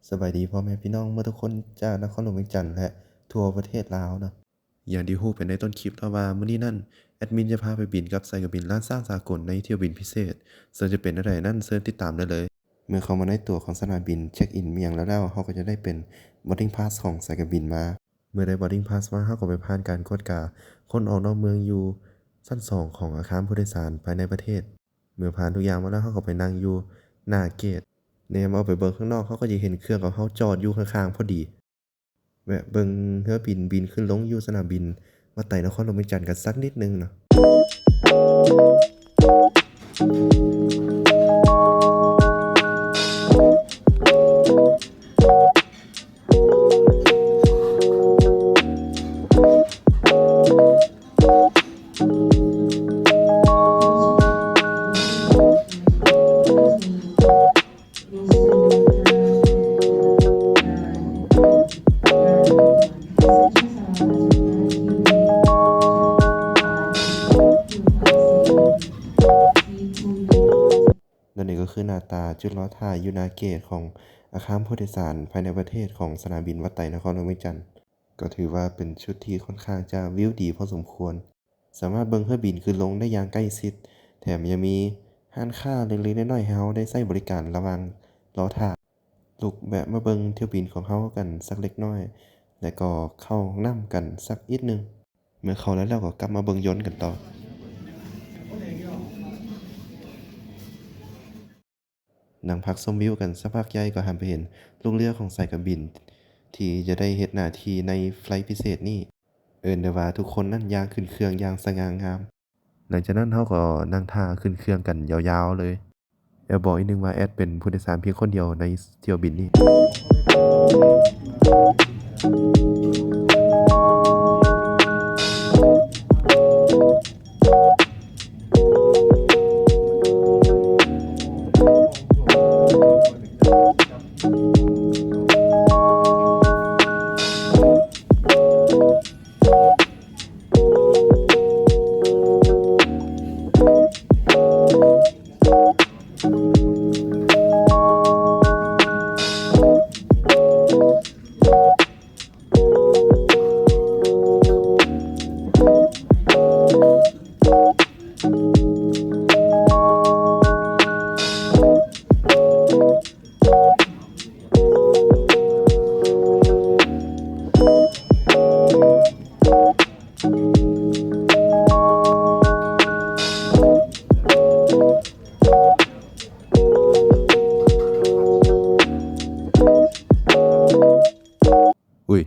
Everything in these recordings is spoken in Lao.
ສະບາຍດີພໍ່ແມ່ພີ່ນ້ອງໝົດທຸກຄົນ ຈາກນະຄອນຫຼວງວຽງຈັນ ແລະ ທົ່ວປະເທດລາວເນາະ. ຢ່າງທີ່ຮູ້ໄປໃນຕົ້ນຄລິບເນາະວ່າ ມື້ນີ້ນັ້ນແອດມິນຈະພາໄປບິນກັບສາຍການບິນລ້ານຊ້າງສາກົນໃນຖ້ຽວບິນພິເສດ, ເຊິ່ງຈະເປັນແນວໃດນັ້ນ ເຊີນຕິດຕາມໄດ້ເລີຍ. ເມື່ອເຂົ້າມາໃນຕົວຂອງສະໜາມບິນ ເຊັກອິນອີ່ຫຍັງແລ້ວໆ ເຮົາກໍຈະໄດ້ເປັນ boarding pass ຂອງສາຍການບິນມາ. ເມື່ອໄດ້ boarding pass ມາ ເຮົາກໍໄປຜ່ານການກວດກາຄົນອອກນອກເມືອງຢູ່ຊັ້ນສອງຂອງອາຄານຜູ້ໂດຍສານພາຍໃນປະເທດ. ເມື່ອຜ່ານທຸກຢ່າງມາແລ້ວ ເຮົາກໍໄປນັ່ງຢູ່ໜ້າເກດ. ແນມອອກໄປເບິ່ງຂ້າງນອກ ເຮົາກໍຈະເຫັນເຄື່ອງຂອງເຮົາຈອດຢູ່ຂ້າງໆພໍດີ. ແວະເບິ່ງເຮືອບິນບິນຂຶ້ນລົງຢູ່ສະໜາມບິນວັດໄຕ ນະຄອນຫຼວງວຽງຈັນກັນສັກນິດໜຶ່ງເນາະ. ແລະ ນີ້ກໍຄືໜ້າຕາຈຸດລໍຖ້າຢູ່ໜ້າເກດຂອງອາຄານຜູ້ໂດຍສານພາຍໃນປະເທດຂອງສະໜາມບິນວັດໄຕ ນະຄອນຫຼວງວຽງຈັນ. ກໍຖືວ່າເປັນຈຸດທີ່ຂ້ອນຂ້າງຈະວິວດີພໍສົມຄວນ. ສາມາດເບິ່ງເຮືອບິນຂຶ້ນລົງໄດ້ຢ່າງໃກ້ຊິດ, ແຖມຍັງມີຮ້ານຄ້າເລັກໆນ້ອຍໆໃຫ້ເຮົາໄດ້ໃຊ້ບໍລິການລະຫວ່າງລໍຖ້າ. ລຸກແວະມາເບິ່ງຖ້ຽວບິນຂອງເຮົາກັນສັກເລັກນ້ອຍ ແລະ ກໍເຂົ້າຫ້ອງນ້ຳກັນສັກອິດໜຶ່ງ. ເມື່ອເຂົ້າແລ້ວ ແລ້ວກໍກັບມາເບິ່ງຍົນກັນຕໍ່. ນັ່ງພັກຊົມວິວກັນສັກພັກໃຫຍ່ ກໍຫັນໄປເຫັນລູກເຮືອຂອງສາຍການບິນ ທີ່ຈະໄດ້ເຮັດໜ້າທີ່ໃນໄຟລ໌ພິເສດນີ້. ເອີ້ນໄດ້ວ່າທຸກຄົນນັ້ນຍ່າງຂຶ້ນເຄື່ອງຢ່າງສະຫງ່າງາມ. ຫຼັງຈາກນັ້ນເຮົາກໍນັ່ງຖ້າຂຶ້ນເຄື່ອງກັນຍາວໆເລີຍ. ແອບບອກອີກໜຶ່ງວ່າແອດເປັນຜູ້ໂດຍສານພຽງຄົນດຽວໃນຖ້ຽວບິນນີ້. ອຸ້ຍ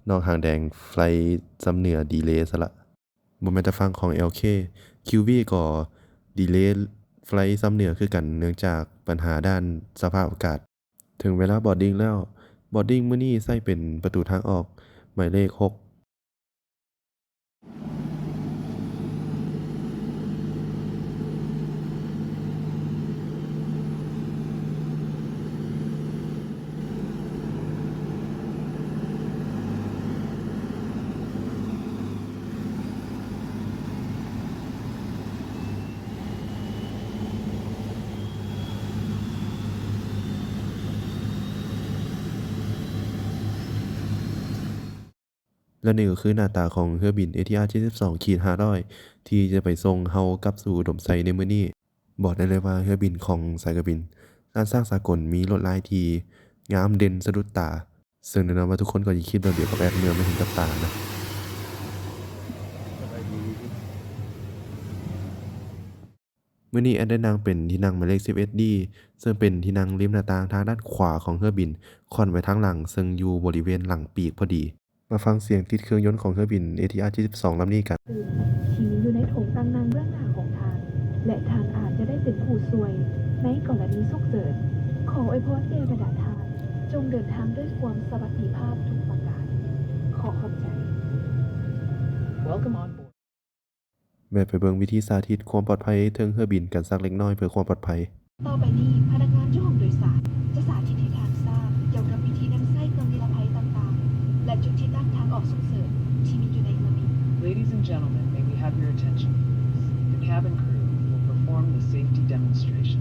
ນ້ອງຫາງແດງໄຟລ໌ຊຳເໜືອດີເລຊະລະ. ບໍ່ແມ່ນແຕ່ຝັ່ງຂອງແອວເຄ ຄິວວີກໍດີເລໄຟລ໌ຊຳເໜືອຄືກັນ ເນື່ອງຈາກບັນຫາດ້ານສະພາບອາກາດ. ເຖິງເວລາບອດດິ້ງແລ້ວ. ບອດດິ້ງມື້ນີ້ໃຊ້ເປັນປະຕູທາງອອກໝາຍເລກຫົກ. ແລະ ນີ້ກໍຄືໜ້າຕາຂອງເຮືອບິນເອທີອາເຈັດສິບສອງຂີດຫ້າຮ້ອຍ ທີ່ຈະໄປສົ່ງເຮົາກັບສູ່ອຸດົມໄຊໃນມື້ນີ້. ບອກໄດ້ເລີຍວ່າເຮືອບິນຂອງສາຍການບິນລ້ານຊ້າງສາກົນມີລວດລາຍທີ່ງາມເດັ່ນສະດຸດຕາ, ເຊິ່ງແນ່ນອນວ່າທຸກຄົນກໍຈະຄິດແບບດຽວກັບແອດເມື່ອມາເຫັນກັບຕານະ. ມື້ນີ້ແອດໄດ້ນັ່ງເປັນທີ່ນັ່ງໝາຍເລກສິບເອັດດີ ເຊິ່ງເປັນທີ່ນັ່ງລິມໜ້າຕ່າງທາງດ້ານຂວາຂອງເຮືອບິນ, ຄ່ອນໄວ້ທາງຫຼັງ, ເຊິ່ງຢູ່ບໍລິເວນຫຼັງປີກພໍດີ. ມາຟັງສຽງຕິດເຄື່ອງຍົນຂອງເຮືອບິນເອທີອາເຈັດສິບສອງລຳນີ້ກັນ. ທີ່ມີຢູ່ໃນຖົງຕັ່ງນັ່ງເບື້ອງໜ້າຂອງທ່ານ ແລະ ທ່ານອາດຈະໄດ້ເປັນຜູ້ຊ່ວຍໃນກໍລະນີສຸກເສີນ. ຂໍອວຍພອນແກ່ບັນດາທ່ານ, ຈົ່ງເດີນທາງດ້ວຍຄວາມສະຫວັດດີພາບທຸກປະການ. ຂໍຂອບໃຈ. Welcome on board. ແວະໄປເບິ່ງວິທີສາທິດຄວາມປອດໄພເທິງເຮືອບິນກັນສັກເລັກນ້ອຍເພື່ອຄວາມປອດໄພ. ຕໍ່ໄປນີ້ພະນັກງານຢູ່ຫ້ອງໂດຍສານຈະສາທິດໃຫ້ທ່ານຊາບກ່ຽວກັບວິທີນຳໃຊ້ເຄື່ອງນິລະໄພຕ່າງໆ ແລະ ຈຸດທີ່ຕັ້ງທາງອອກສຸກເສີນທີ່ມີຢູ່ໃນເຮືອບິນ. Ladies and gentlemen, may we have your attention, please? The cabin crew will perform the safety demonstration.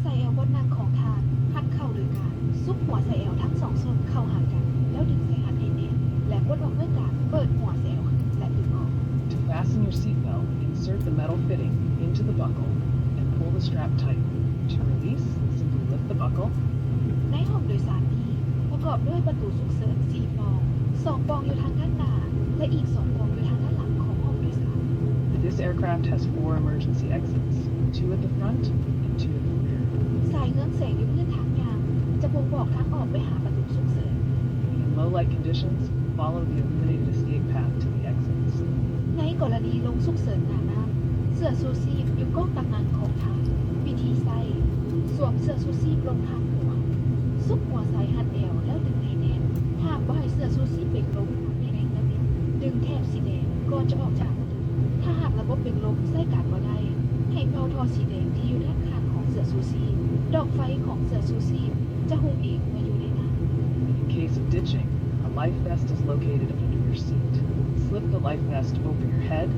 ສາຍແອວບ່ອນນັ່ງຂອງທ່ານ ຫັນເຂົ້າໂດຍການຊຸກຫົວສາຍແອວທັງສອງເຊິ່ງເຂົ້າຫາກັນ ແລ້ວດຶງສາຍຮັດໃຫ້ແໜ້ນ ແລະ ກົດອອກດ້ວຍການເປີດຫົວສາຍແອວຂຶ້ນ ແລະ ດຶງອອກ. To fasten your seat belt, insert the metal fitting into the buckle and pull the strap tight. To release, simply lift the buckle. ໃນຫ້ອງໂດຍສານນີ້ປະກອບດ້ວຍປະຕູສຸກເສີນສີ່ປ່ອງ, ສອງປ່ອງຢູ່ທາງດ້ານໜ້າ ແລະ ອີກສອງປ່ອງຢູ່ທາງດ້ານຫຼັງຂອງຫ້ອງໂດຍສານ. This aircraft has four emergency exits, two at the front and two at the rear. ສາຍເຮືອງແສງຢູ່ພື້ນທາງຍ່າງຈະບົ່ງບອກທາງອອກໄປຫາປະຕູສຸກເສີນ. In low light conditions, follow the illuminated escape path to the exits. ໃນກໍລະນີລົງສຸກເສີນໜ້ານ້ຳ, ເສື້ອຊູຊີບຢູ່ກ້ອງຕາງຫຼັງຂອງທ່ານ. ວິທີໃຊ້: ສວມເສື້ອຊູຊີບລົງທາງຫົວ, ຊຸກຫົວສາຍຮັດແອວແລ້ວດຶງໃຫ້ແໜ້ນ. ຫ້າມບໍ່ໃຫ້ເສື້ອຊູຊີບເປັນລົມຢູ່ໃນເຮືອບິນ. ດຶງແຖບສີແດງກ່ອນຈະອອກຈາກປະຕູ. ຖ້າຫາກລະບົບເປັນລົມໃຊ້ການບໍ່ໄດ້, ໃຫ້ເປົ່າທໍ່ສີແດງທີ່ຢູ່ດ້ານຂ້າງຂອງເສື້ອຊູຊີບ. ດອກໄຟຂອງເສື້ອຊູຊີບຈະຮຸ່ງເອງເມື່ອຢູ່ໃນນ້ຳ. In case of ditching, a life vest is located under your seat. Slip the life vest over your head,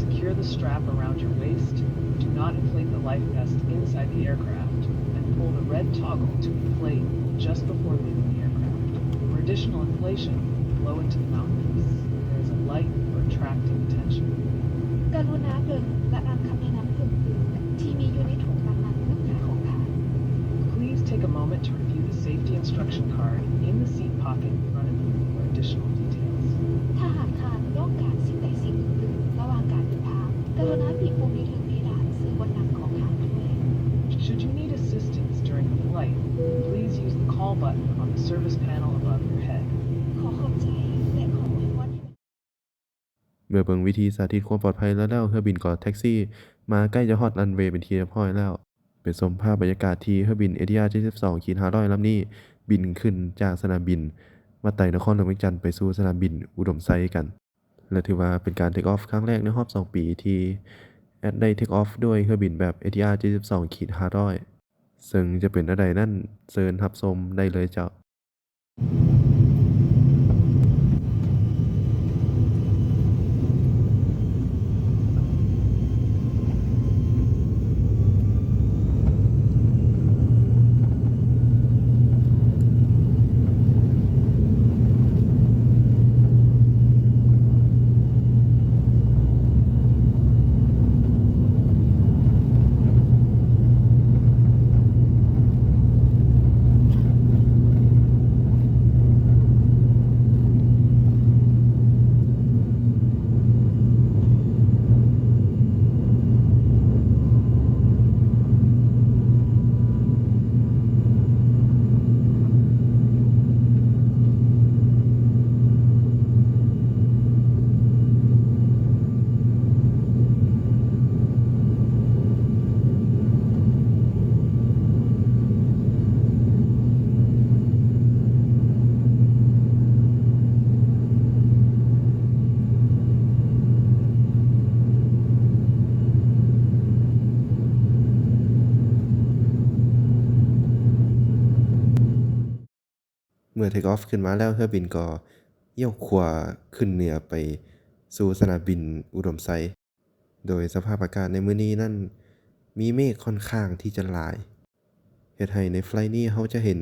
secure the strap around your waist, do not inflate the life vest inside the aircraft, and pull the red toggle to inflate just before leaving the aircraft. For additional inflation, blow into the mouthpiece. There is a light for attracting attention. ກະລຸນາເບິ່ງ ແລະ ອ່ານຄຳແນະນຳເພີ່ມຕື່ມທີ່ມີຢູ່ໃນຖົງຕາງຫຼັງເບື້ອງໜ້າຂອງທ່ານ. Please take a moment to review the safety instruction card in the seat pocket in front of you for additional details. ຖ້າຫາກທ່ານຕ້ອງການສິ່ງໃດສິ່ງອື່ນລະຫວ່າງການເດີນທາງ, ກະລຸນາບີບປຸ່ມຢູ່ເທິງເພດານເຊິ່ງບ່ອນນັ່ງຂອງທ່ານດ້ວຍ. Should you need assistance during the flight, please use the call button on the service panel above your head. ຂໍຂອບໃຈ ແລະ ຂໍອວຍພອນໃຫ້ ເມື່ອເບິ່ງວິທີສາທິດຄວາມປອດໄພແລ້ວໆ, ເຮືອບິນກໍແທັກຊີມາໃກ້ຈະຮອດຣັນເວເປັນທີ່ຮຽບຮ້ອຍແລ້ວ. ໄປຊົມພາບບັນຍາກາດທີ່ເຮືອບິນເອທີອາເຈັດສິບສອງຂີດຫ້າຮ້ອຍລຳນີ້ບິນຂຶ້ນຈາກສະໜາມບິນວັດໄຕ ນະຄອນຫຼວງວຽງຈັນ ໄປສູ່ສະໜາມບິນອຸດົມໄຊກັນ ແລະ ຖືວ່າເປັນການເທກອອຟຄັ້ງແລກໃນຮອບສອງປີທີ່ແອັດໄດ້ເທກອອຟດ້ວຍເຮືອບິນແບບເອທີອາເຈັດສິບສອງຂີດຫ້າຮ້ອຍ ເຊິ່ງຈະເປັນແນວໃດນັ້ນ ເຊີນຮັບຊົມໄດ້ເລີຍເຈົ້າ. ເມື່ອເທກອອຟຂຶ້ນມາແລ້ວ, ເຮືອບິນກໍລ້ຽວຂວາຂຶ້ນເໜືອໄປສູ່ສະໜາມບິນອຸດົມໄຊ. ໂດຍສະພາບອາກາດໃນມື້ນີ້ນັ້ນ ມີເມກຂ້ອນຂ້າງທີ່ຈະຫຼາຍ, ເຮັດໃຫ້ໃນໄຟລ໌ນີ້ເຮົາຈະເຫັນ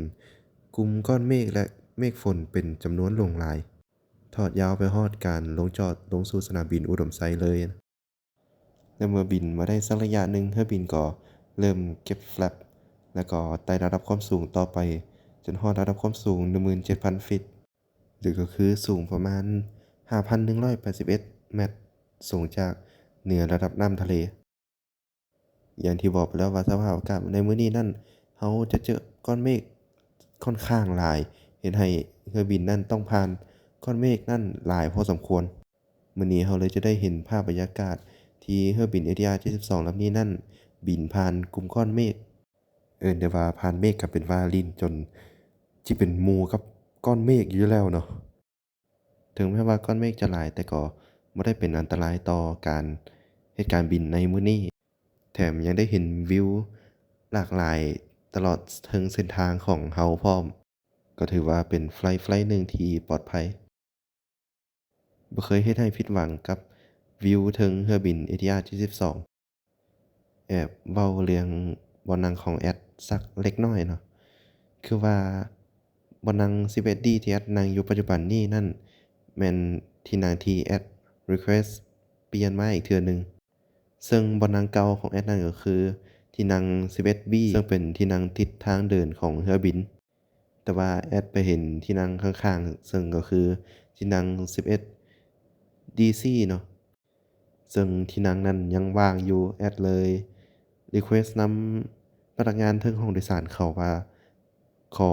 ກຸ່ມກ້ອນເມກ ແລະ ເມກຝົນເປັນຈຳນວນຫຼວງຫຼາຍ, ທອດຍາວໄປຮອດການລົງຈອດລົງສູ່ສະໜາມບິນອຸດົມໄຊເລີຍ. ແລະ ເມື່ອບິນມາໄດ້ສັກໄລຍະໜຶ່ງ, ເຮືອບິນກໍເລີ່ມເກັບແຟລັບ ແລະ ກໍໄຕ່ລະດັບຄວາມສູງຕໍ່ໄປ ຈົນຮອດລະດັບຄວາມສູງໜຶ່ງໝື່ນເຈັດພັນຟີດ ຫຼື ກໍຄືສູງປະມານຫ້າພັນໜຶ່ງຮ້ອຍແປດສິບເອັດແມັດ, ສູງຈາກເໜືອລະດັບນ້ຳທະເລ. ຢ່າງທີ່ບອກໄປແລ້ວວ່າ ສະພາບອາກາດໃນມື້ນີ້ນັ້ນ ເຮົາຈະເຈີກ້ອນເມກຂ້ອນຂ້າງຫຼາຍ, ເຮັດໃຫ້ເຮືອບິນນັ້ນຕ້ອງຜ່ານກ້ອນເມກນັ້ນຫຼາຍພໍສົມຄວນ. ມື້ນີ້ເຮົາເລີຍຈະໄດ້ເຫັນພາບບັນຍາກາດທີ່ເຮືອບິນເອທີອາເຈັດສິບສອງລຳນີ້ນັ້ນ ບິນຜ່ານກຸ່ມກ້ອນເມກ. ເອີ້ນໄດ້ວ່າຜ່ານເມກກໍເປັນວ່າຫຼິ້ນຈົນຊິເປັນໝູ່ກັບກ້ອນເມກຢູ່ແລ້ວເນາະ. ເຖິງແມ່ນວ່າກ້ອນເມກຈະຫຼາຍ, ແຕ່ກໍບໍ່ໄດ້ເປັນອັນຕະລາຍຕໍ່ການເຮັດການບິນໃນມື້ນີ້, ແຖມຍັງໄດ້ເຫັນວິວຫຼາກຫຼາຍຕະຫຼອດເທິງເສັ້ນທາງຂອງເຮົາພ້ອມ. ກໍຖືວ່າເປັນໄຟລ໌ ໄຟລ໌ໜຶ່ງທີ່ປອດໄພ. ບໍ່ເຄີຍເຮັດໃຫ້ຜິດຫວັງກັບວິວເທິງເຮືອບິນເອທີອາເຈັດສິບສອງ. ແອບເວົ້າເລື່ອງ ບ່ອນນັ່ງຂອງແອັດສັກເລັກນ້ອຍເນາະ. ຄືວ່າບ່ອນນັ່ງສິບເອັດດີ ທີ່ແອັດນັ່ງຢູ່ປັດຈຸບັນນີ້ນັ້ນ ແມ່ນທີ່ນັ່ງທີ່ແອັດຣີເຄວສປ່ຽນມາອີກເທື່ອໜຶ່ງ. ເຊິ່ງບ່ອນນັ່ງເກົ່າຂອງແອັດນັ້ນກໍຄືທີ່ນັ່ງສິບເອັດບີ ເຊິ່ງເປັນທີ່ນັ່ງຕິດທາງເດີນຂອງເຮືອບິນ. ແຕ່ວ່າແອັດໄປເຫັນທີ່ນັ່ງຂ້າງໆ ເຊິ່ງກໍຄືທີ່ນັ່ງສິບເອັດດີຊີເນາະ, ເຊິ່ງທີ່ນັ່ງນັ້ນຍັງວ່າງຢູ່. ແອັດເລີຍຣີເຄວສນຳພະນັກງານເທິງຫ້ອງໂດຍສານເຂົາວ່າ ຂໍ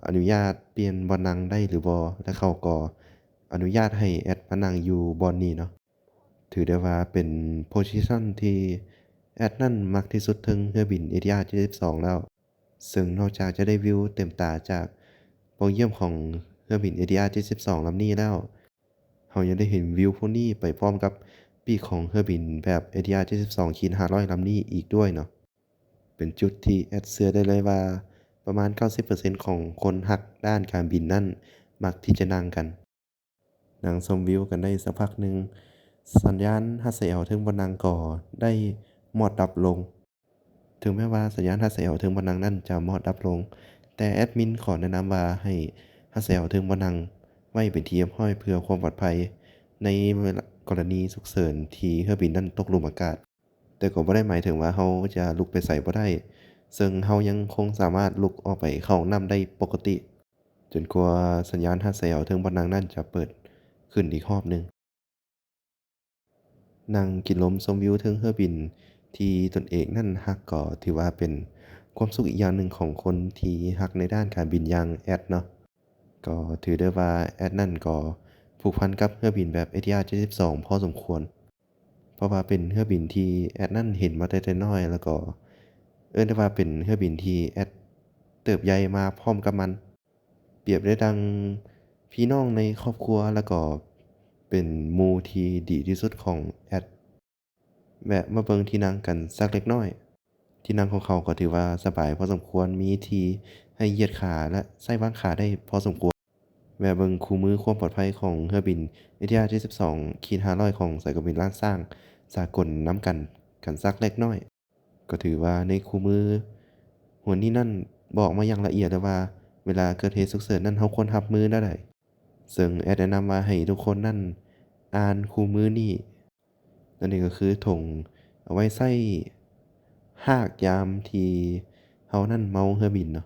ອະນຸຍາດປ່ຽນບ່ອນນັ່ງໄດ້ຫຼືບໍ່ ແລະ ເຂົາກໍອະນຸຍາດໃຫ້ແອັດມານັ່ງຢູ່ບ່ອນນີ້ເນາະ. ຖືໄດ້ວ່າເປັນໂພຊິຊັນທີ່ແອັດນັ້ນມັກທີ່ສຸດເທິງເຮືອບິນເອທີອາເຈັດສິບສອງແລ້ວ, ເຊິ່ງນອກຈາກຈະໄດ້ວິວເຕັມຕາຈາກປ່ອງຢ້ຽມຂອງເຮືອບິນເອທີອາເຈັດສິບສອງລຳນີ້ແລ້ວ, ເຮົາຍັງໄດ້ເຫັນວິວພວກນີ້ໄປພ້ອມກັບປີກຂອງເຮືອບິນແບບເອທີອາເຈັດສິບສອງຂີດຫ້າຮ້ອຍລຳນີ້ອີກດ້ວຍເນາະ. ເປັນຈຸດທີ່ແອັດເຊື່ອໄດ້ເລີຍວ່າປະມານເກົ້າສິບເປີເຊັນຂອງຄົນຮັກດ້ານການບິນນັ້ນມັກທີ່ຈະນັ່ງກັນ. ນັ່ງຊົມວິວກັນໄດ້ສັກພັກໜຶ່ງ, ສັນຍານຮັດສາຍແອວເທິງບ່ອນນັ່ງກໍໄດ້ມອດດັບລົງ. ເຖິງແມ່ນວ່າສັນຍານຮັດສາຍແອວເທິງບ່ອນນັ່ງນັ້ນຈະມອດດັບລົງ, ແຕ່ແອັດມິນຂໍແນະນຳວ່າໃຫ້ຮັດສາຍແອວເທິງບ່ອນນັ່ງໄວ້ເປັນທີ່ຮຽບຮ້ອຍເພື່ອຄວາມປອດໄພໃນກໍລະນີສຸກເສີນທີ່ເຮືອບິນນັ້ນຕົກຫຼຸມອາກາດ. ແຕ່ກໍບໍ່ໄດ້ໝາຍເຖິງວ່າເຮົາຈະລຸກໄປໃສບໍ່ໄດ້, ເຊິ່ງເຮົາຍັງຄົງສາມາດລຸກອອກໄປເຂົ້າຫ້ອງນ້ຳໄດ້ປົກກະຕິ ຈົນກວ່າສັນຍານຮັດສາຍແອວເທິງບ່ອນນັ່ງນັ້ນຈະເປີດຂຶ້ນອີກຮອບໜຶ່ງ. ນັ່ງກິນລົມຊົມວິວເທິງເຮືອບິນທີ່ຕົນເອງນັ້ນຮັກ ກໍຖືວ່າເປັນຄວາມສຸກອີກຢ່າງໜຶ່ງຂອງຄົນທີ່ຮັກໃນດ້ານການບິນຢ່າງແອັດເນາະ. ກໍຖືໄດ້ວ່າແອັດນັ້ນກໍຜູກພັນກັບເຮືອບິນແບບເອທີອາເຈັດສິບສອງພໍສົມຄວນ. ເພາະວ່າເປັນເຮືອບິນທີ່ແອັດນັ້ນເຫັນມາແຕ່ແຕ່ນ້ອຍ ແລ້ວກໍເອີ້ນໄດ້ວ່າເປັນເຮືອບິນທີ່ແອັດເຕີບໃຫຍ່ມາພ້ອມກັບມັນ, ປຽບໄດ້ດັ່ງພີ່ນ້ອງໃນຄອບຄົວ ແລ້ວກໍເປັນໝູ່ທີ່ດີທີ່ສຸດຂອງແອັດ. ແວະມາເບິ່ງທີ່ນັ່ງກັນສັກເລັກນ້ອຍ. ທີ່ນັ່ງຂອງເຂົາກໍຖືວ່າສະບາຍພໍສົມຄວນ, ມີທີ່ໃຫ້ຢຽດຂາ ແລະ ໃຊ້ວາງຂາໄດ້ພໍສົມຄວນ. ແວະເບິ່ງຄູ່ມືຄວາມປອດໄພຂອງເຮືອບິນເອທີອາເຈັດສິບສອງຂີດຫ້າຮ້ອຍຂອງສາຍການບິນລ້ານຊ້າງສາກົນນຳກັນ ກັນສັກເລັກນ້ອຍ. ກໍຖືວ່າໃນຄູ່ມືຫົວນີ້ນັ້ນບອກມາຢ່າງລະອຽດເລີຍວ່າ ເວລາເກີດເຫດສຸກເສີນນັ້ນ ເຮົາຄວນຮັບມືແນວໃດ. ເຊິ່ງແອັດແນະນຳວ່າໃຫ້ທຸກຄົນນັ້ນອ່ານຄູ່ມືນີ້. ອັນນີ້ກໍຄືຖົງເອົາໄວ້ໃຊ້ຫາກຍາມທີ່ເຮົານັ້ນເມົາເຮືອບິນເນາະ.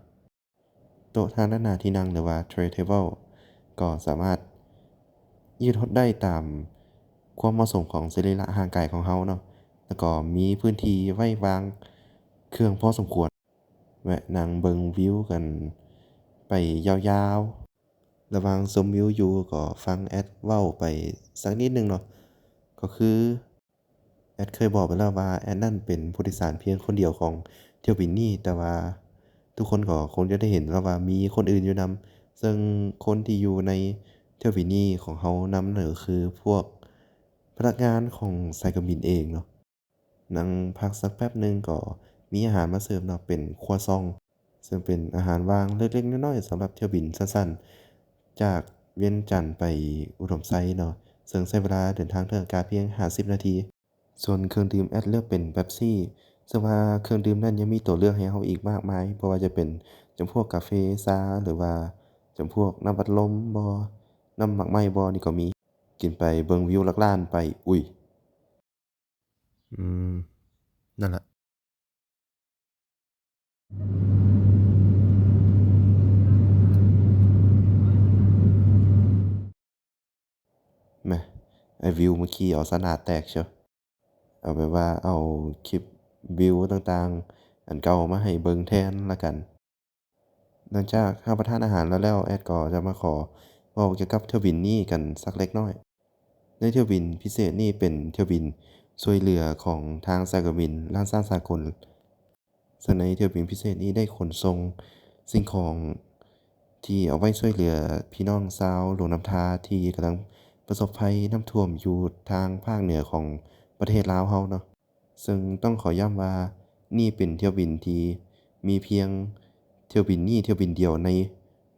ໂຕະທາງດ້ານໜ້າທີ່ນັ່ງ ຫຼືວ່າ tray table ກໍສາມາດຢືດຫົດໄດ້ຕາມຄວາມເໝາະສົມຂອງສະລີລະຮ່າງກາຍຂອງເຮົາເນາະ, ແລ້ວກໍມີພື້ນທີ່ໄວ້ວາງເຄື່ອງພໍສົມຄວນ. ແວະນັ່ງເບິ່ງວິວກັນໄປຍາວໆ. ລະຫວ່າງຊົມວິວຢູ່ກໍຟັງແອັດເວົ້າໄປສັກນິດໜຶ່ງເນາະ. ກໍຄືແອັດເຄີຍບອກໄປແລ້ວວ່າແອັດນັ້ນເປັນຜູ້ໂດຍສານພຽງຄົນດຽວຂອງຖ້ຽວບິນນີ້, ແຕ່ວ່າທຸກຄົນກໍຄົງຈະໄດ້ເຫັນແລ້ວວ່າມີຄົນອື່ນຢູ່ນຳ, ເຊິ່ງຄົນທີ່ຢູ່ໃນຖ້ຽວບິນນີ້ຂອງເຮົານຳນັ້ນກໍຄືພວກພະນັກງານຂອງສາຍການບິນເອງເນາະ. ນັ່ງພັກສັກແປັບໜຶ່ງກໍມີອາຫານມາເສີບເນາະ, ເປັນຄົວຊອງ ເຊິ່ງເປັນອາຫານວ່າງເລັກໆນ້ອຍໆສຳລັບຖ້ຽວບິນສັ້ນໆ ຈາກວຽງຈັນໄປອຸດົມໄຊເນາະ, ເຊິ່ງໃຊ້ເວລາເດີນທາງທາງອາກາດພຽງຫ້າສິບນາທີ. ສ່ວນເຄື່ອງດື່ມແອັດເລືອກເປັນເປັບຊີ, ເຊິ່ງວ່າເຄື່ອງດື່ມນັ້ນຍັງມີຕົວເລືອກໃຫ້ເຮົາອີກມາກມາຍ, ບໍ່ວ່າຈະເປັນຈຳພວກກາເຟ, ຊາ ຫຼືວ່າຈຳພວກນ້ຳອັດລົມບໍ, ນ້ຳໝາກໄມ້ບໍ, ນີ້ກໍມີ. ກິນໄປເບິ່ງວິວຫຼັກລ້ານໄປ. ອຸ້ຍ. ອືມ ນັ້ນລະ ແມ ໄອ້ວິວມາຂີ່ເອົາສະໜາແຕກເຊີ. ເອົາແບບວ່າເອົາຄລິບວິວຕ່າງໆ ອັນເກົ່າມາໃຫ້ເບິ່ງແທນລະກັນ. ຫຼັງຈາກຮັບປະທານອາຫານແລ້ວໆ ແອັດກໍຈະມາຂໍເວົ້າກ່ຽວກັບຖ້ຽວບິນນີ້ກັນສັກເລັກນ້ອຍ. ໃນຖ້ຽວບິນພິເສດນີ້ເປັນຖ້ຽວບິນຊ່ວຍເຫຼືອຂອງທາງສາຍການບິນລ້ານຊ້າງສາກົນ, ເຊິ່ງໃນຖ້ຽວບິນພິເສດນີ້ໄດ້ຂົນສົ່ງສິ່ງຂອງທີ່ເອົາໄວ້ຊ່ວຍເຫຼືອພີ່ນ້ອງຊາວຫຼວງນ້ຳທາທີ່ກຳລັງປະສົບໄພນ້ຳຖ້ວມຢູ່ທາງພາກເໜືອຂອງປະເທດລາວເຮົາເນາະ. ເຊິ່ງຕ້ອງຂໍຢ້ຳວ່ານີ້ເປັນຖ້ຽວບິນທີ່ມີພຽງຖ້ຽວບິນນີ້ຖ້ຽວບິນດຽວໃນ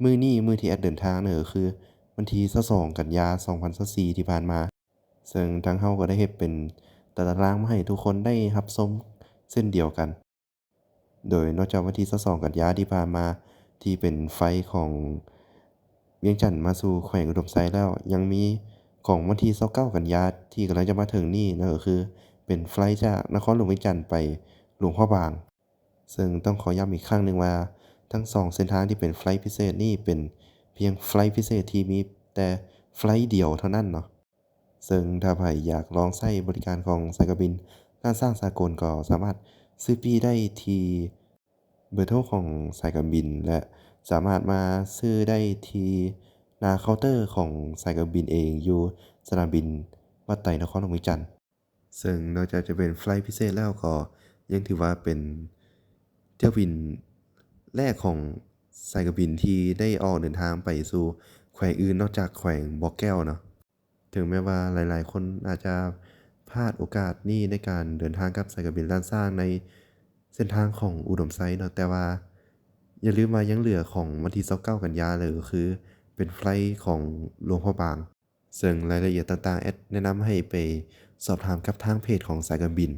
ມື້ນີ້, ມື້ທີ່ແອັດເດີນທາງນັ້ນກໍຄືວັນທີຊາວສອງ ກັນຍາ ສອງພັນຊາວສີ່ ທີ່ຜ່ານມາ. ເຊິ່ງທາງເຮົາກໍໄດ້ເຮັດເປັນຕາຕະລາງມາໃຫ້ທຸກຄົນໄດ້ຮັບຊົມເຊັ່ນດຽວກັນ. ໂດຍນອກຈາກວັນທີຊາວສອງກັນຍາທີ່ຜ່ານມາ ທີ່ເປັນໄຟຂອງວຽງຈັນມາສູ່ແຂວງອຸດົມໄຊແລ້ວ, ຍັງມີຂອງວັນທີຊາວເກົ້າກັນຍາທີ່ກຳລັງຈະມາເຖິງນີ້, ນັ້ນກໍຄືເປັນໄຟຈາກນະຄອນຫຼວງວຽງຈັນໄປຫຼວງພະບາງ. ເຊິ່ງຕ້ອງຂໍຢ້ຳອີກຄັ້ງໜຶ່ງວ່າ ທັງສອງເສັ້ນທາງທີ່ເປັນໄຟພິເສດນີ້ ເປັນພຽງໄຟພິເສດທີ່ມີແຕ່ໄຟດຽວເທົ່ານັ້ນເນາະ. ເຊິ່ງຖ້າໃຜຢາກລອງໃຊ້ບໍລິການຂອງສາຍການບິນລ້ານຊ້າງສາກົນ ກໍສາມາດຊື້ປີ້ໄດ້ທີ່ເບີໂທຂອງສາຍການບິນ ແລະ ສາມາດມາຊື້ໄດ້ທີ່ໜ້າເຄົາເຕີຂອງສາຍການບິນເອງ ຢູ່ສະໜາມບິນວັດໄຕ ນະຄອນຫຼວງວຽງຈັນ. ເຊິ່ງນອກຈາກຈະເປັນໄຟລ໌ພິເສດແລ້ວ ກໍຍັງຖືວ່າເປັນຖ້ຽວບິນແລກຂອງສາຍການບິນທີ່ໄດ້ອອກເດີນທາງໄປສູ່ແຂວງອື່ນນອກຈາກແຂວງບໍ່ແກ້ວເນາະ. ເຖິງແມ່ນວ່າຫຼາຍໆຄົນອາດຈະພາດໂອກາດນີ້ໃນການເດີນທາງກັບສາຍການບິນລ້ານຊ້າງໃນເສັ້ນທາງຂອງອຸດົມໄຊເນາະ, ແຕ່ວ່າຢ່າລືມວ່າຍັງເຫຼືອຂອງວັນທີຊາວເກົ້າກັນຍາເລີຍ ກໍຄືເປັນໄຟລ໌ຂອງຫຼວງພະບາງ. ເຊິ່ງລາຍລະອຽດຕ່າງໆ ແອດແນະນຳໃຫ້ໄປສອບຖາມກັບທາງເພຈຂອງສາຍການບິນ.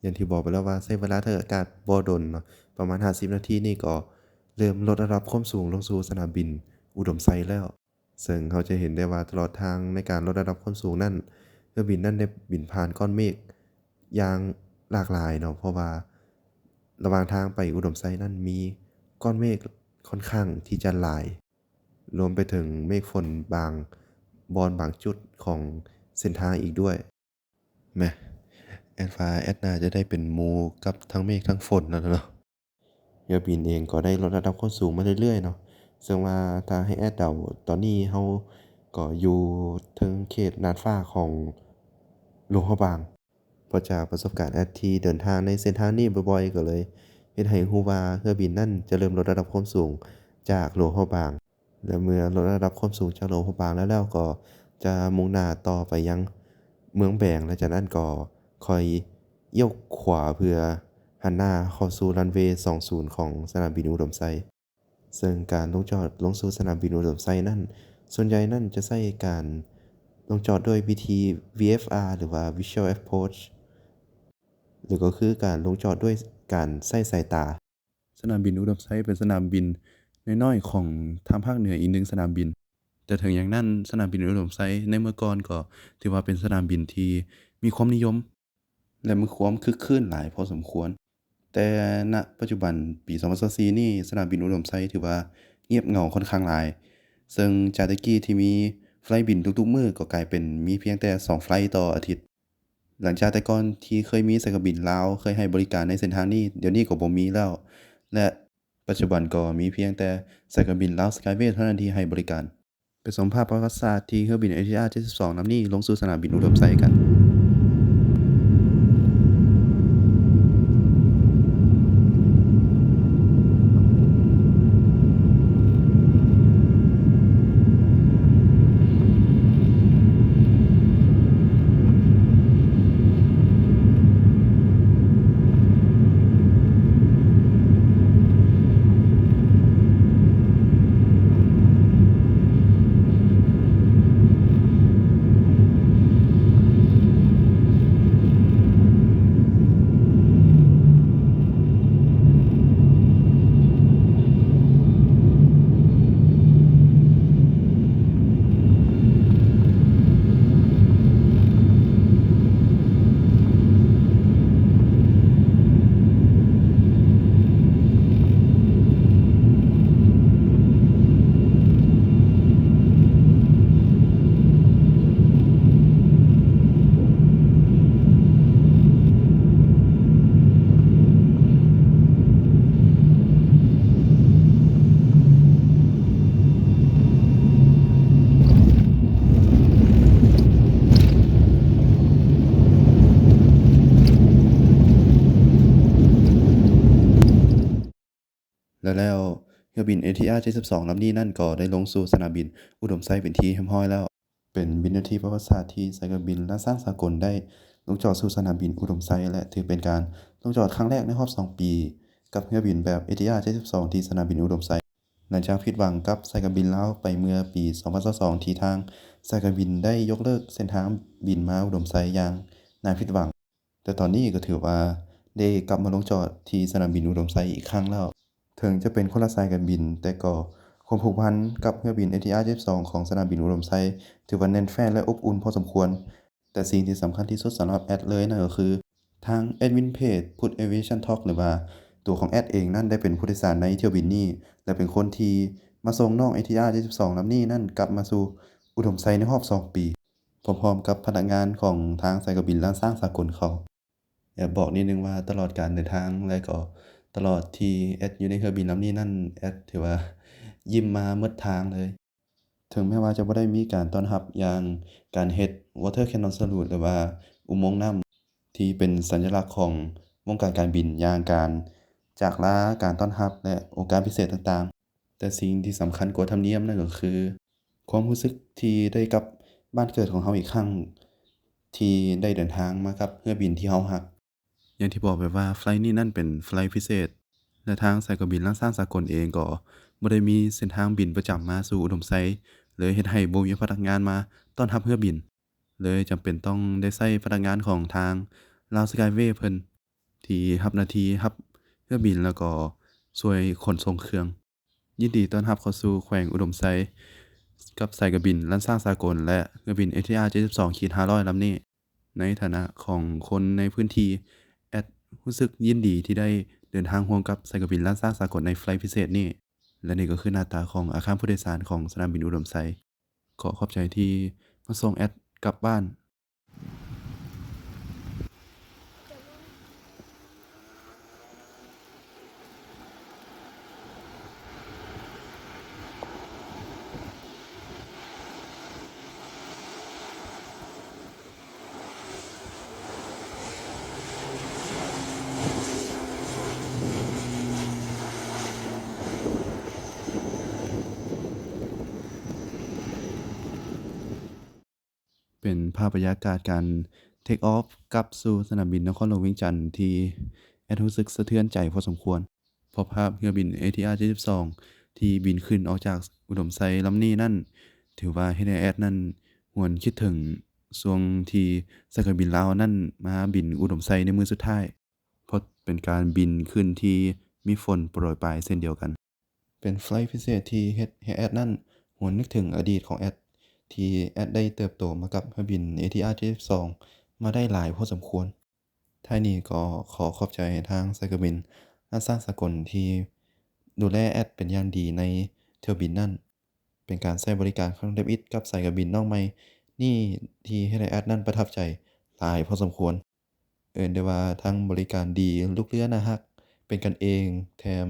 ຢ່າງທີ່ບອກໄປແລ້ວວ່າໃຊ້ເວລາເທິງອາກາດບໍ່ດົນເນາະ, ປະມານຫ້າສິບນາທີນີ້ກໍເລີ່ມລົດລະດັບຄວາມສູງລົງສູ່ສະໜາມບິນອຸດົມໄຊແລ້ວ. ເຊິ່ງເຮົາຈະເຫັນໄດ້ວ່າຕະຫຼອດທາງໃນການລົດລະດັບຄວາມສູງນັ້ນ ເຮືອບິນນັ້ນໄດ້ບິນຜ່ານກ້ອນເມກຢ່າງຫຼາກຫຼາຍເນາະ, ເພາະວ່າລະຫວ່າງທາງໄປອຸດົມໄຊນັ້ນມີກ້ອນເມກຂ້ອນຂ້າງທີ່ຈະຫຼາຍ, ລວມໄປເຖິງເມກຝົນບາງບ່ອນບາງຈຸດຂອງເສັ້ນທາງອີກດ້ວຍ. ແມ ແອດວ່າແອດໜ້າຈະໄດ້ເປັນໝູ່ກັບທັງເມກທັງຝົນນັ້ນແຫຼະເນາະ. ເຮືອບິນເອງກໍໄດ້ລົດລະດັບຄວາມສູງມາເລື້ອຍໆເນາະ, ເຊິ່ງວ່າຖ້າໃຫ້ແອດເດົາ ຕອນນີ້ເຮົາກໍຢູ່ເທິງເຂດນ່ານຟ້າຂອງຫຼວງພະບາງ. ເພາະຈາກປະສົບການແອດທີ່ເດີນທາງໃນເສັ້ນທາງນີ້ບ່ອຍໆ ກໍເລີຍເຮັດໃຫ້ຮູ້ວ່າເຮືອບິນນັ້ນຈະເລີ່ມລົດລະດັບຄວາມສູງຈາກຫຼວງພະບາງ. ແລະ ເມື່ອລົດລະດັບຄວາມສູງຈາກຫຼວງພະບາງແລ້ວໆ ກໍຈະມຸ່ງໜ້າຕໍ່ໄປຍັງເມືອງແບງ ແລະ ຈາກນັ້ນກໍຄ່ອຍລ້ຽວຂວາເພື່ອຫັນໜ້າເຂົ້າສູ່ຣັນເວສອງສູນຂອງສະໜາມບິນອຸດົມໄຊ. ເຊິ່ງການລົງຈອດລົງສູ່ສະໜາມບິນອຸດົມໄຊນັ້ນ ສ່ວນໃຫຍ່ນັ້ນຈະໃຊ້ການລົງຈອດດ້ວຍວິທີ ວີເອັຟອາ ຫຼືວ່າ Visual Approach ຫຼືກໍຄືການລົງຈອດດ້ວຍການໃຊ້ສາຍຕາ. ສະໜາມບິນອຸດົມໄຊເປັນສະໜາມບິນນ້ອຍໆຂອງທາງພາກເໜືອອີກໜຶ່ງສະໜາມບິນ. ແຕ່ເຖິງຢ່າງນັ້ນ, ສະໜາມບິນອຸດົມໄຊໃນເມື່ອກ່ອນກໍຖືວ່າເປັນສະໜາມບິນທີ່ມີຄວາມນິຍົມ ແລະ ມີຄວາມຄຶກຄື້ນຫຼາຍພໍສົມຄວນ. ແຕ່ນະປັດຈຸບັນ, ປີສອງພັນຊາວສີ່ນີ້, ສະໜາມບິນອຸດົມໄຊຖືວ່າງຽບເຫງົາຂ້ອນຂ້າງຫຼາຍ, ເຊິ່ງຈາກແຕ່ກີ້ທີ່ມີໄຟລ໌ບິນທຸກໆມື້ ກໍກາຍເປັນມີພຽງແຕ່ສອງໄຟລ໌ຕໍ່ອາທິດ. ຫຼັງຈາກແຕ່ກ່ອນທີ່ເຄີຍມີສາຍການບິນລາວເຄີຍໃຫ້ບໍລິການໃນເສັ້ນທາງນີ້, ດຽວນີ້ກໍບໍ່ມີແລ້ວ ແລະ ປັດຈຸບັນກໍມີພຽງແຕ່ສາຍການບິນລາວສະກາຍເວເທົ່ານັ້ນທີ່ໃຫ້ບໍລິການ. ໄປຊົມພາບປະຫວັດສາດທີ່ເຮືອບິນເອເຊຍເຈັດສິບສອງລຳນີ້ລົງສູ່ສະໜາມບິນອຸດົມໄຊກັນ. ເ ແລະ ແລ້ວເຮືອບິນ ເອທີອາ ເຈັດສິບສອງ ລຳນີ້ນັ້ນກໍໄດ້ລົງສູ່ສະໜາມບິນອຸດົມໄຊເປັນທີ່ຮຽບຮ້ອຍແລ້ວ. ເປັນວິນາທີປະຫວັດສາດທີ່ສາຍການບິນລ້ານຊ້າງສາກົນໄດ້ລົງຈອດສູ່ສະໜາມບິນອຸດົມໄຊ ແລະ ຖືເປັນການລົງຈອດຄັ້ງແລກໃນຮອບສອງປີ ກັບເຮືອບິນແບບ ເອທີອາ ເຈັດສິບສອງ ທີ່ສະໜາມບິນອຸດົມໄຊ. ຫຼັງຈາກຜິດຫວັງກັບສາຍການບິນລາວໄປເມື່ອປີສອງພັນຊາວສອງ ທີ່ທາງສາຍການບິນໄດ້ຍົກເລີກເສັ້ນທາງບິນມາອຸດົມໄຊຢ່າງໜ້າຜິດຫວັງ, ແຕ່ຕອນນີ້ກໍຖືວ່າໄດ້ກັບມາລົງຈອດທີ່ສະໜາມບິນອຸດົມໄຊອີກຄັ້ງແລ້ວ. ເຖິງຈະເປັນຄົນລະສາຍການບິນ, ແຕ່ກໍຄວາມຜູກພັນກັບເຮືອບິນ ເອທີອາ ເຈັດສິບສອງ ຂອງສະໜາມບິນອຸດົມໄຊ ຖືວ່າແໜ້ນແຟ້ນ ແລະ ອົບອຸ່ນພໍສົມຄວນ. ແຕ່ສິ່ງທີ່ສຳຄັນທີ່ສຸດສຳລັບແອັດເລີຍນັ້ນກໍຄື ທາງແອດມິນເພຈ Phutt Aviation Talk ຫຼືວ່າຕົວຂອງແອັດເອງນັ້ນໄດ້ເປັນຜູ້ໂດຍສານໃນຖ້ຽວບິນນີ້ ແລະ ເປັນຄົນທີ່ມາສົ່ງນ້ອງ ເອທີອາ ເຈັດສິບສອງ ລຳນີ້ນັ້ນກັບມາສູ່ອຸດົມໄຊໃນຮອບສອງປີ ພ້ອມໆກັບພະນັກງານຂອງທາງສາຍການບິນລ້ານຊ້າງສາກົນເຂົາ. ແອບບອກນິດໜຶ່ງວ່າຕະຫຼອດການເດີນທາງ ແລະ ກໍຕະຫຼອດທີ່ແອັດຢູ່ໃນເຮືອບິນລຳນີ້ນັ້ນ ແອັດຖືວ່າຍິ້ມມາໝົດທາງເລີຍ. ເຖິງແມ່ນວ່າຈະບໍ່ໄດ້ມີການຕ້ອນຮັບຢ່າງການເຮັດ Water Cannon Salute ຫຼືວ່າອຸໂມງນ້ຳ ທີ່ເປັນສັນຍະລັກຂອງວົງການການບິນ ຢ່າງການຈາກລາ, ການຕ້ອນຮັບ ແລະ ໂອກາດພິເສດຕ່າງໆ, ແຕ່ສິ່ງທີ່ສຳຄັນກວ່າທຳນຽມນັ້ນກໍຄື ຄວາມຮູ້ສຶກທີ່ໄດ້ກັບບ້ານເກີດຂອງເຮົາອີກຄັ້ງ ທີ່ໄດ້ເດີນທາງມາກັບເຮືອບິນທີ່ເຮົາຮັກ. ຢ່າງທີ່ບອກໄປວ່າ ໄຟລ໌ນີ້ນັ້ນເປັນໄຟລ໌ພິເສດ ແລະ ທາງສາຍການບິນລ້ານຊ້າງສາກົນເອງກໍບໍ່ໄດ້ມີເສັ້ນທາງບິນປະຈຳມາສູ່ອຸດົມໄຊ, ເລີຍເຮັດໃຫ້ບໍ່ມີພະນັກງານມາຕ້ອນຮັບເຮືອບິນ, ເລີຍຈຳເປັນຕ້ອງໄດ້ໃຊ້ພະນັກງານຂອງທາງລາວສະກາຍເວເພິ່ນ ທີ່ຮັບໜ້າທີ່ຮັບເຮືອບິນ ແລ້ວກໍຊ່ວຍຂົນສົ່ງເຄື່ອງ. ຍິນດີຕ້ອນຮັບເຂົ້າສູ່ແຂວງອຸດົມໄຊ ກັບສາຍການບິນລ້ານຊ້າງສາກົນ ແລະ ເຮືອບິນ ເອທີອາ ເຈັດສິບສອງ ຂີດຫ້າຮ້ອຍ ລຳນີ້. ໃນຖານະຂອງຄົນໃນພື້ນທີ່, ແອັດຮູ້ສຶກຍິນດີທີ່ໄດ້ເດີນທາງຮ່ວມກັບສາຍການບິນລ້ານຊ້າງສາກົນໃນໄຟລ໌ພິເສດນີ້. ແລະ ນີ້ກໍຄືໜ້າຕາຂອງອາຄານຜູ້ໂດຍສານຂອງສະໜາມບິນອຸດົມໄຊ. ຂໍຂອບໃຈທີ່ມາສົ່ງແອັດກັບບ້ານ. ເປັນພາບບັນຍາກາດການ take off ກັບສູ່ສະໜາມບິນນະຄອນຫຼວງວຽງຈັນ ທີ່ແອັດຮູ້ສຶກສະເທືອນໃຈພໍສົມຄວນ, ເພາະພາບເຮືອບິນ ເອທີອາ ເຈັດສິບສອງ ທີ່ບິນຂຶ້ນອອກຈາກອຸດົມໄຊລຳນີ້ນັ້ນ ຖືວ່າເຮັດໃຫ້ແອັດນັ້ນຫວນຄິດເຖິງຊ່ວງທີ່ສາຍການບິນລາວນັ້ນມາບິນອຸດົມໄຊໃນມື້ສຸດທ້າຍ, ເພາະເປັນການບິນຂຶ້ນທີ່ມີຝົນໂປຣຍປາຍເຊັ່ນດຽວກັນ. ເປັນໄຟລ໌ພິເສດທີ່ເຮັດໃຫ້ແອັດນັ້ນຫວນນຶກເຖິງອະດີດຂອງແອັດ ທີ່ແອັດໄດ້ເຕີບໂຕມາກັບເຮືອບິນ ເອທີອາ ເຈັດສິບສອງ ມາໄດ້ຫຼາຍພໍສົມຄວນ. ທ້າຍນີ້ກໍຂໍຂອບໃຈທາງສາຍການບິນລ້ານຊ້າງສາກົນທີ່ດູແລແອັດເປັນຢ່າງດີໃນຖ້ຽວບິນນັ້ນ. ເປັນການໃຊ້ບໍລິການຄັ້ງທຳອິດກັບສາຍການບິນນ້ອງໃໝ່ນີ້ ທີ່ເຮັດໃຫ້ແອັດນັ້ນປະທັບໃຈຫຼາຍພໍສົມຄວນ. ເອີ້ນໄດ້ວ່າທັງບໍລິການດີ, ລູກເຮືອໜ້າຮັກ, ເປັນກັນເອງ, ແຖມ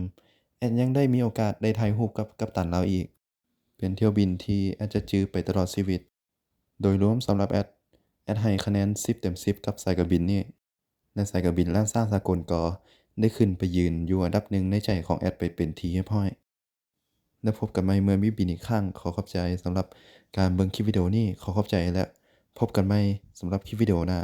ແອັດຍັງໄດ້ມີໂອກາດໄດ້ຖ່າຍຮູບກັບກັບຕັນລາວອີກ. ເປັນຖ້ຽວບິນທີ່ແອັດຈະຈື່ໄປຕະຫຼອດຊີວິດ. ໂດຍລວມສຳລັບແອັດ, ແອັດໃຫ້ຄະແນນສິບເຕັມສິບກັບສາຍການບິນນີ້ ແລະ ສາຍການບິນລ້ານຊ້າງສາກົນກໍໄດ້ຂຶ້ນໄປຢືນຢູ່ອັນດັບໜຶ່ງໃນໃຈຂອງແອັດໄປເປັນທີ່ຮຽບຮ້ອຍ. ແລ້ວພົບກັນໃໝ່ເມື່ອມີບິນອີກຄັ້ງ. ຂໍຂອບໃຈສຳລັບການເບິ່ງຄລິບວິດີໂອນີ້. ຂໍຂອບໃຈ ແລະ ພົບກັນໃໝ່ສຳລັບຄລິບວິດີໂອໜ້າ.